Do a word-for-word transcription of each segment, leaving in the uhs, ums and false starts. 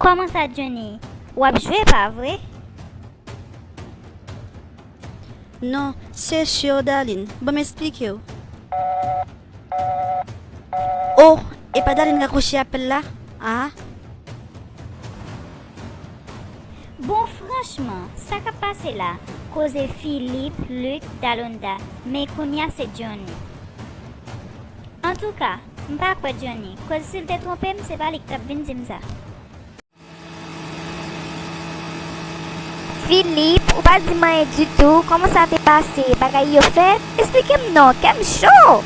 Kòman sa, Johnny? W ap jwe, pa vre? Non, se sur, darling. Ban m esplike w. Oh, e pa darling rakwoche apèl la? Ah. Bon, franchman, sa k ap pase la? Koze Philippe, Luc, Dalonda, men kounye a se Johnny. Antouka, m pa kwè Johnny, koz si l te twonpe m, se pa li k t ap vin di m sa. Philippe, ou pa di m anyen ditou, kòman sa te pase? Bagay yo fèt? Esplike m non, kè m cho!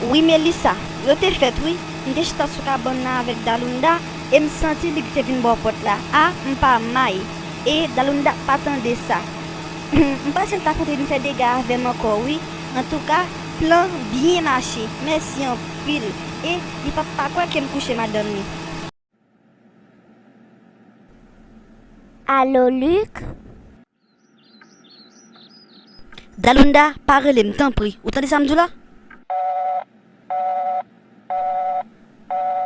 Wi, Melissa, yo te fèt wi. M te chita sou kabann nan avèk Dalonda e m santi li ki te vin bò pòt la. A, m pa may. E Dalonda pa tande sa. M panse l ta konte vin fè dega avè m ankò wi. Antouka, plan byen mache. Mèsi anpil. E li p ap pa kwè ke m kouche madanm li. Alo, Luc? Dalonda, pa rele m, tanpri. Ou tande sa m di w la?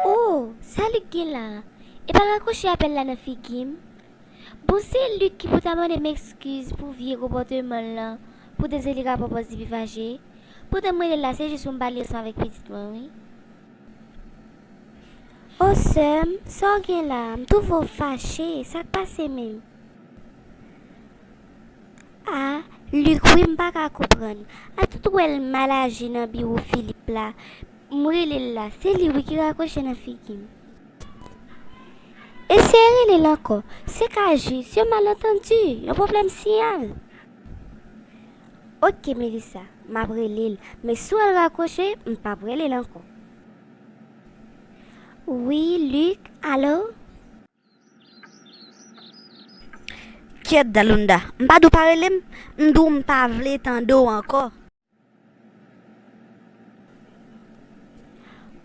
Oh, sa Luc gen la? Epa l rakwoche apèl la nan figi m? Bon, se Luc ki pou ta mande m ekskiz pou vye konpòteman l lan, pou te se li k ap anpoze pi fache. Poutan m rele l la, se jis pou m pale ansanm avèk pitit mwen, wi. Oh, sè m, sa w gen la? M twouve w fache. Sa k pase menm? Ah, Luc, wi, m pa ka konprann. A tout ou wè l mal aji nan biwo Philippe la. M rele l la, se li wi ki rakwoche nan figi m. Eseye rele l ankò. Se ka jis yon malantandi, yon pwoblèm siyal. Oke, Melissa, m ap rele l, men si w wè l rakwoche, m p ap rele l ankò. Wi, Luc, alo? Kyèt, Dalonda, m pa di w pa rele m, m di w m pa vle tande w ankò.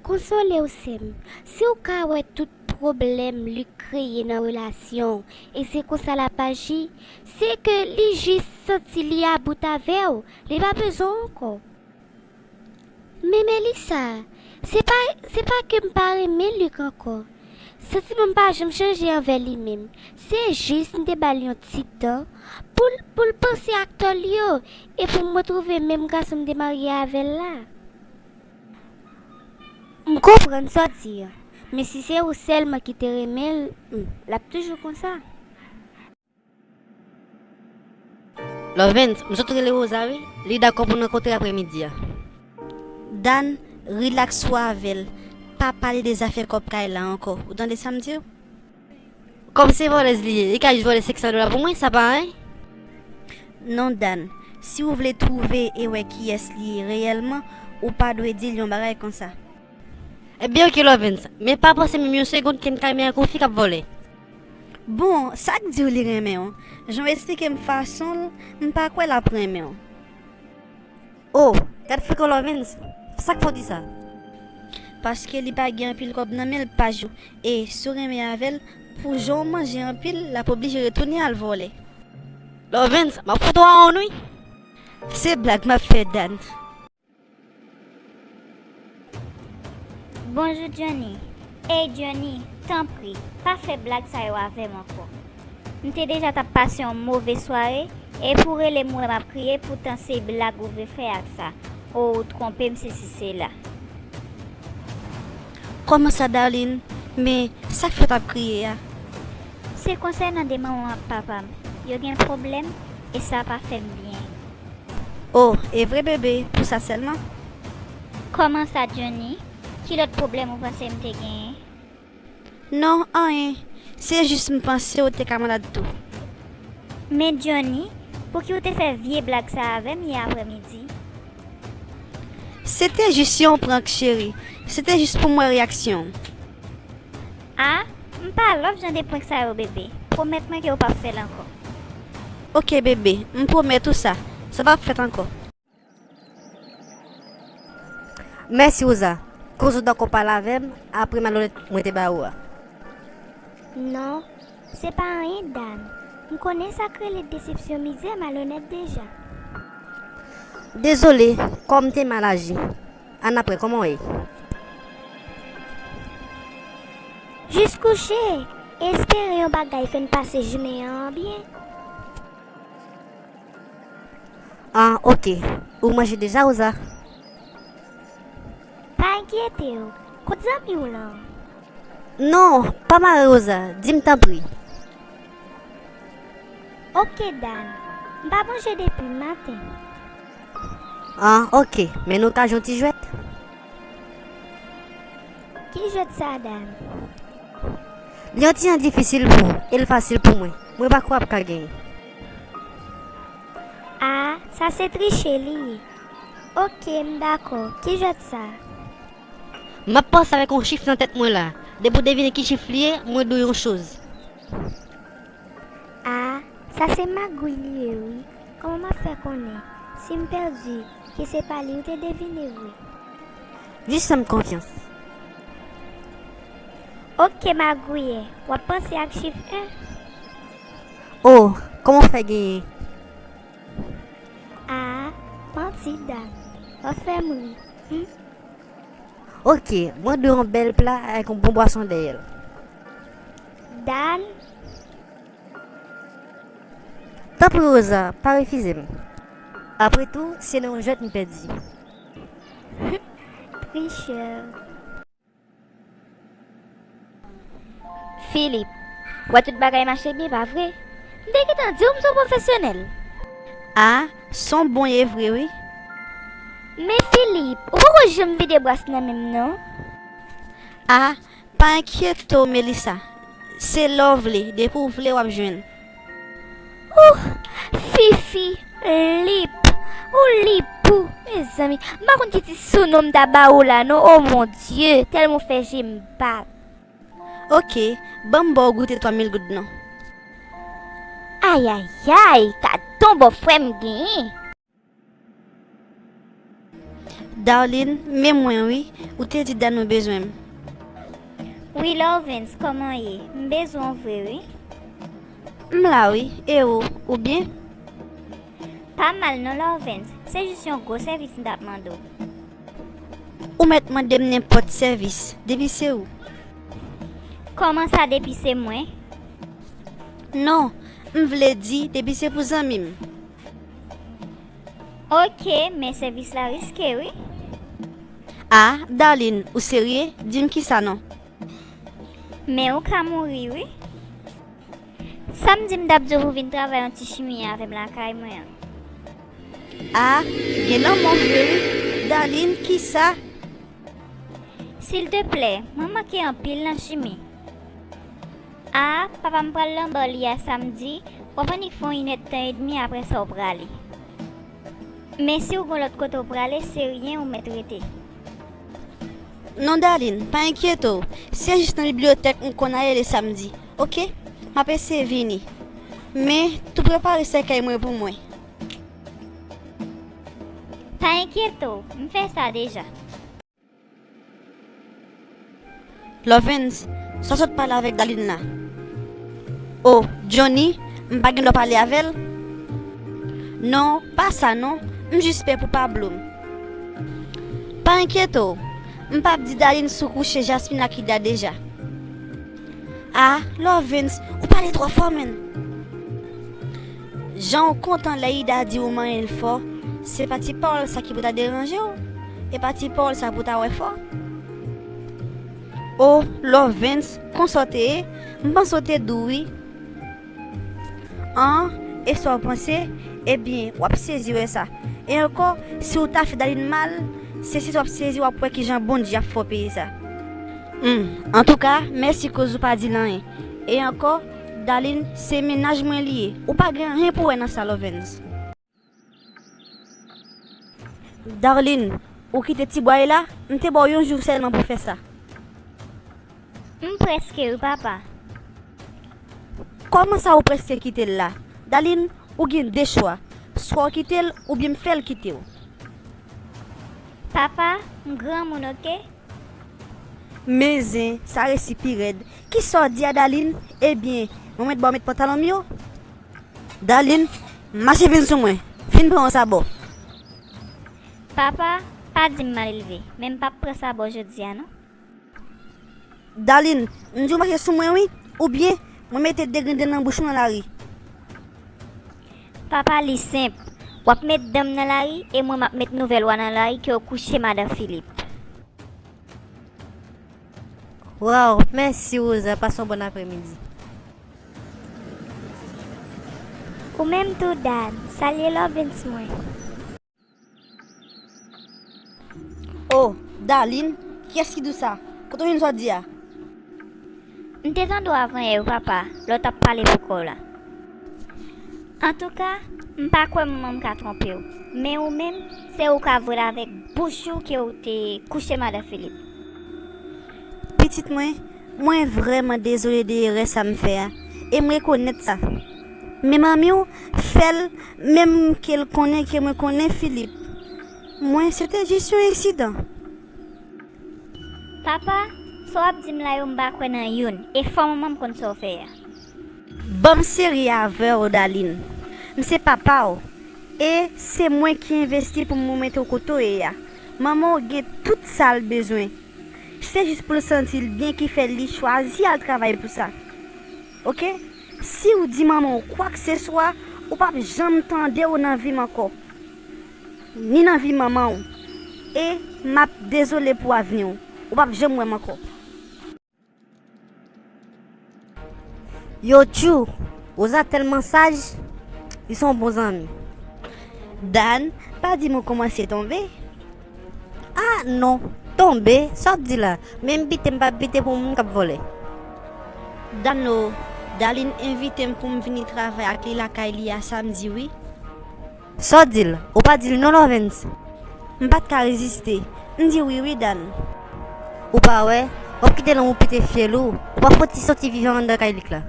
Konsole w, sè m. Si w ka wè tout pwoblèm Luc kreye nan relasyon w, e se konsa l ap aji, se ke li jis santi li about avè w, li pa bezwen w ankò. Men Melissa, se pa, se pa ke m pa renmen Luc ankò. Santiman m pa janm chanje anvè li menm. Se jis m te ba l yon ti tan pou l, pou l panse ak tò l yo e pou m retwouve menm gason m te marye avè l la. M konprann sa w di a, men si se ou sèlman ki te renmen l, hmm, l ap toujou konsa. Lovens, m sot rele Rosa wi. Li dakò pou n rankontre aprèmidi a. Dan, rilaks ou avè l. Pa pale de zafè kòb kay la ankò. Ou tande sa m di w? Kòm se vòlèz li ye, li ka jis vòlè senk san dola pou mwen, sa pa anyen. Non, Dan. Si w vle twouve e wè kiyès li ye reyèlman, ou pa dwe di l yon bagay konsa. Ebyen, oke, Lovens. Men pa panse menm yon segonn ke m ka renmen ak yon fi k ap vòlè. Bon, sa k di w li renmen w? Jan w esplike m fason l, m pa kwè l ap renmen w. Oh, gad frekan Lovens. Sa k fè w di sa? Paske li pa gen anpil kòb nan men l pa jou. E si w renmen avè l, pou jan w manje anpil, l ap oblije retounen al vòlè. Lovens, m ap fout ou a wonn wi. Se blag m ap fè, Dan. Bonjou, Johnny. Ey, Johnny, tanpri, pa fè blag sa yo avè m ankò. M te deja t ap pase yon move sware, epi w rele m wè m ap kriye, poutan se blag ou vle fè ak sa. O, ou twonpe m, sesi sela. Kòman sa, darling? Men, sa k fè w t ap kriye a? Se konsènan de manman m ak papa m. Yo gen pwoblèm, e sa pa fè m byen. Oh, e vre, bebe, pou sa sèlman? Kòman sa, Johnny? Ki lòt pwoblèm ou panse m te genyen? Non, anyen. Se jis m panse w te ka malad tou. Men, Johnny, pouki w te fè vye blag sa avè m yè aprèmidi? Se te jis yon prank, cheri. Se te jis pou m wè reyaksyon w. A, m pa love jan de prank sa yo, bebe. Pwomèt mwen ke w p ap fè l ankò. Oke, bebe, m pwomèt ou sa. Sa p ap fèt ankò. Mèsi, Rosa. Koz ou dakò pale avè m apre malonèt mwen te ba ou a. Non, se pa anyen, Dan. M konnen sa k rele desepsyon, mizè, malonèt deja. Dezole, kò m te mal aji. Annapre, kòman w ye? Jis kouche, espere yon bagay fè n pase jounen an byen. Ah, ok. Ou manje deja, Rosa? Pa enkyete w. Kot zanmi w lan? Non, pa mare, Rosa. Di m tanpri. Ok, Dan. M pa manje depi maten. Ah, ok. Men nou ka jwe yon ti jwèt? Ki jwèt sa, Dan? Li yon ti jan difisil pou ou, e l fasil pou mwen. Mwen pa kwè w ap ka genyen. Ah, sa se triche li ye. Ok, m dakò. Ki jwèt sa? M ap panse avèk yon chif nan tèt mwen la. Depi w devine ki chif li ye, mwen di w yon choz. Ah, sa se magouy li ye wi. Kòman m ap fè konnen? Si m pèdi, ke se pa li ou te devine vre? Jis fè m konfyans. Ok, magouyè, w ap panse ak chif en? Oh, kòman w fè genyen? Ah, manti, Dan. W ap fè m ri. Hmm? Ok, mwen dwe yon bèl pla avèk yon bon bwason dèyè l. Dan? Tanpri, Rosa, pa refize m. Apre tou, se nan yon jwèt m pèdi. Trichè. Filip, w wè tout bagay mache byen, pa vre? M te gentan di w m se yon pwofesyonèl. Ah, se yon bon ye vre, wi. Men Filip, ou poko janm vide bras nan men m, non. Ah, pa enkyete w, Melissa. Se lè w vle, depi w vle, w ap jwenn. Ouh, Fifi, Lip, ou Lipou, mezanmi, m pa konn ki ti sounon m ta ba ou la non, oh mon Dieu, tèlman w fè je m bat. Ok, ban m ba w goute twa mil goud non. Ayayay, gad on bòfrè m genyen. Darline, men mwen wi, ou te di Dan ou bezwen m. Wi Lorvens, kòman w ye? M bezwen w vre wi. M la wi, e ou, ou byen? Pa mal non Lorvens, se jis yon gwo sèvis m t ap mande w. Ou mèt mande m nenpòt sèvis, depi se ou. Kòman sa depi se mwen? Non, m vle di depi se pou zanmi m. Ok, men sèvis la riske wi. Ah, Darline, ou serye? Di m kisa non? Men ou ka mouri wi. Samdi m t ap di w pou vin travay yon ti chimye avè m lakay mwen an. Ah, gen lanmò vre wi. Darline, kisa? Silteplè, mwen manke anpil nan chimye. Ah, papa m pral nan ba li a samdi, w ap annik fè yon inèdtan edmi apre sa w prale. Men si w gon lòt kote w prale, se ryen ou mèt rete. Non Darline, pa enkyete w, se jis nan bibliyotèk m konn ale le samdi, ok? M ap eseye vini. Men, tou prepare sèkèy mwen pou mwen. Pa enkyete w, m fè sa deja. Lovens, sa w sot pale avèk Darline la? O, Johnny, m pa gen dwa pale avè l? Non, pa sa non, m jis pè pou Pablo m. Pa enkyete w, m p ap di Darline sou kouche Jasmine ak Ida deja. Ah, Lovens, ou pale twò fò, menn. Jan w kontan lè Ida di ou manyen l fò, se pa ti pawòl sa ki pou ta deranje w, e pa ti pawòl sa pou ta wè fò. O, Lovens, konsa w te ye, m panse w te di w wi. An, e sa w panse? Ebyen, w ap sezi wè sa. E ankò, si w ta fè Darline mal, se sis w ap sezi, w ap wè kijan Bondye ap fè w peye sa. Hmm, antouka, mèsi koz ou pa di l anyen. E ankò, Darline, se mennaj mwen li ye. Ou pa gen anyen pou wè nan sa, Lovens. Darline, ou kite ti bway la? M te ba w yon jou sèlman pou fè sa. M prèske wi, papa. Kòman sa ou prèske kite l la? Darline, ou gen de chwa. Swa w kite l oubyen m fè l kite w. Papa, m granmoun, oke? Men zen, sa resi pi rèd. Kisa w di a, Darline? Ebyen, mwen mèt ba w met pantalon m yo? Darline, mache vin sou mwen. Vin pran yon sabò. Papa, pa di m malelve, men m p ap pran sabò jodi a non. Darline, M di w mache sou mwen wi, oubyen mwen mete de grenn dan nan bouch ou nan lari. Papa, li senp. W ap met dan m nan lari, e mwen m ap met nouvèl wa nan lari ke w kouche madan Filip. Waw, mèsi Rosa, pase yon bòn aprèmidi. Ou menm tou, Dan. Salye Lovens mwen. Oh, Darline, kiyès ki di w sa? Kote w jwenn sa w di a? M te tande w avanyè wi, papa, lè w t ap pale pou kò w la. Antouka, m pa kwè manman m ka twonpe w. Men ou menm, se ou ka vre l avèk bouch ou ke w te kouche madan Filip. Pitit mwen, mwen vrèman dezole de erè sa m fè a, e m rekonèt sa. Men manmi w fè l menm ke l konnen ke mwen konnen Filip. Mwen, se te jis yon ensidan. Papa, sa w ap di m la yo, m pa kwè nan youn, e fò manman m konn sa w fè a. Ban m serye avè w, Darline. M se papa w, e se mwen ki envesti pou m mete w kote w ye a. Manman w gen tout sa l bezwen. Se jis pou l santi l byen ki fè li chwazi al travay pou sa. Oke? Si w di manman w kwakseswa, ou p ap janm tande w nan vi m ankò. Ni nan vi manman w. E m ap dezole pou avni w. Ou p ap janm wè m ankò. Yo tjou, Rosa tèlman saj, li se yon bon zanmi. Dan, pa di m ou kòmanse tonbe. Ah non, tonbe, sa w ap di la? Men m bite, m p ap bite pou moun k ap vòlè. Dan o, Darline envite m pou m vini travay ak li lakay li a samdi wi. Sa w di l? Ou pa di l non, Lovens? M pa t ka reziste. M di wi, wi, Dan. Ou pa wè, w ap kite lanmou pete fyèl ou, ou p ap fouti soti vivan anndan kay Lik la.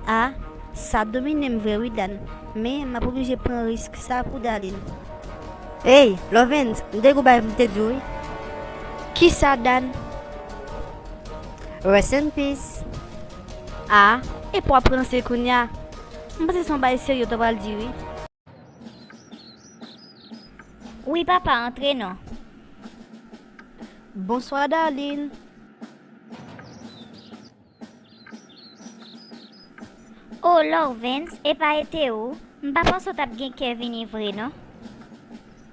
A, sa domine m vre wi, Dan. Men, m ap oblije pran risk sa pou Darline. Ey, Lovens, m te gen yon bagay pou m te di w wi. Kisa, Dan? Rest in peace. A, epi w ap ranse kounye a. M panse se yon bagay serye w ta pral di wi. Wi papa, antre non. Bonswa Darline. O Lovens, epa e te ou? M pa panse w t ap gen kè vini vre non.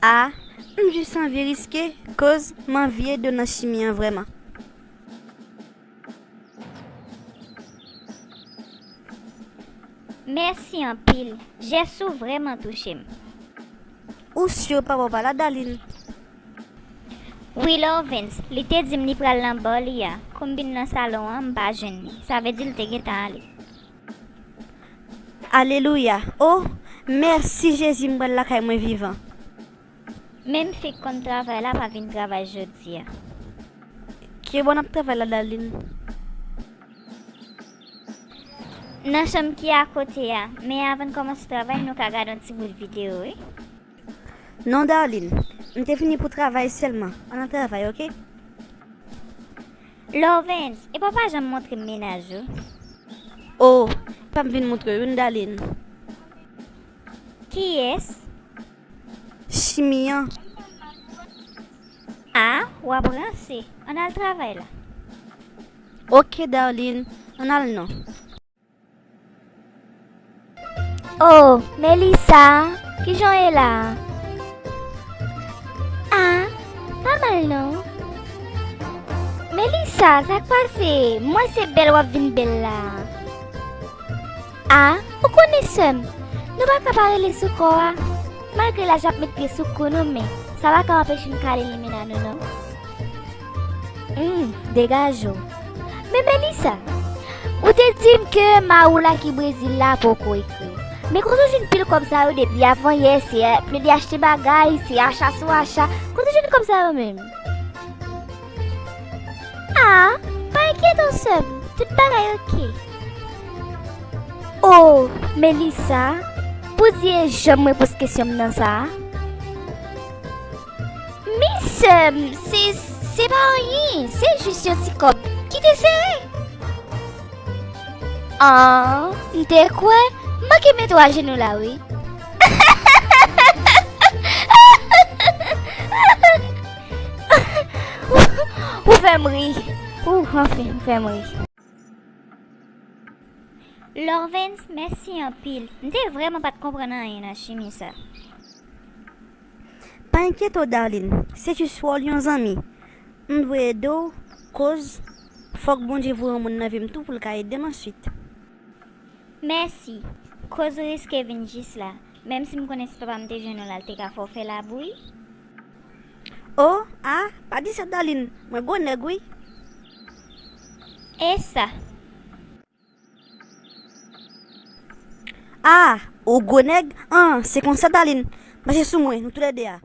A, m jis anvi riske, koz m anvi ede w nan chimi an vrèman. Mèsi anpil. Jès ou vrèman touche m. Ou si papa w pa la, Darline? Wi, Lovens, li te di m li pral nan bò li a. Kou m vin nan salon an, m pa jwenn li. Sa vle di l te gentan ale. Alelouya! O, mèsi Jezi, m pral lakay mwen vivan. Menm fi k konn travay la pa vin travay jodi a. Kibò n ap travay la, Darline? Nan chanm ki akote a, men avan n kòmanse travay, nou ka gade yon ti bout videyo, wi. Non, Darline, m te vini pou travay sèlman. Ann al travay, oke? Lovens, epa w pa janm montre m mennaj ou? O, epa m vin montre w youn, Darline. Kiyès? Chimi an. A, w ap ranse. Ann al travay la. Oke, Darline, ann al non. O, Melissa, kijan w ye la a? A, pa mal non. Melissa, sa k pase? Mwen se bèl w ap vin bèl la a. A, ou konnen sè m, nou pa ka pa rele sou kò a. Malgre laj ap met pye sou kou nou, men sa pa ka anpeche n kale limenna nou non. Humm, degaje w. Men Melissa, ou te di m ke mari w la ki Brezil la poko ekri w. Men kote w jwenn pil kòb sa yo depi avanyè, se plede achte bagay, se acha sou acha. Kote w jwenn kòb sa yo menm? A, pa enkyete w sè m, tout bagay oke. O, Melissa, pou di e janm reponn kesyon m nan sa a. Men sè m, se, se pa anyen, se jis yon ti kòb ki te sere. An, m te kwè, m manke mete w ajenou la wi. Ou, ou fè m ri. Ou, anfen, ou fè m ri. Lorvens, mèsi anpil. M te vrèman pa t konprann anyen nan chimi sa. Pa enkyete w, Darline. Se jis wòl yon zanmi. M dwe ede w, koz fòk Bondye voye yon moun nan vi m tou pou l ka ede m answit. Mèsi. Koz riske vin jis la. Menm si m konnen si papa m te jwenn ou la, l te ka fè w fè labou wi. O, a, pa di sa, Darline. Mwen gwo nèg wi. E sa? A, ou gwo nèg? An, se konsa, Darline. Mache sou mwen, nou toulède a.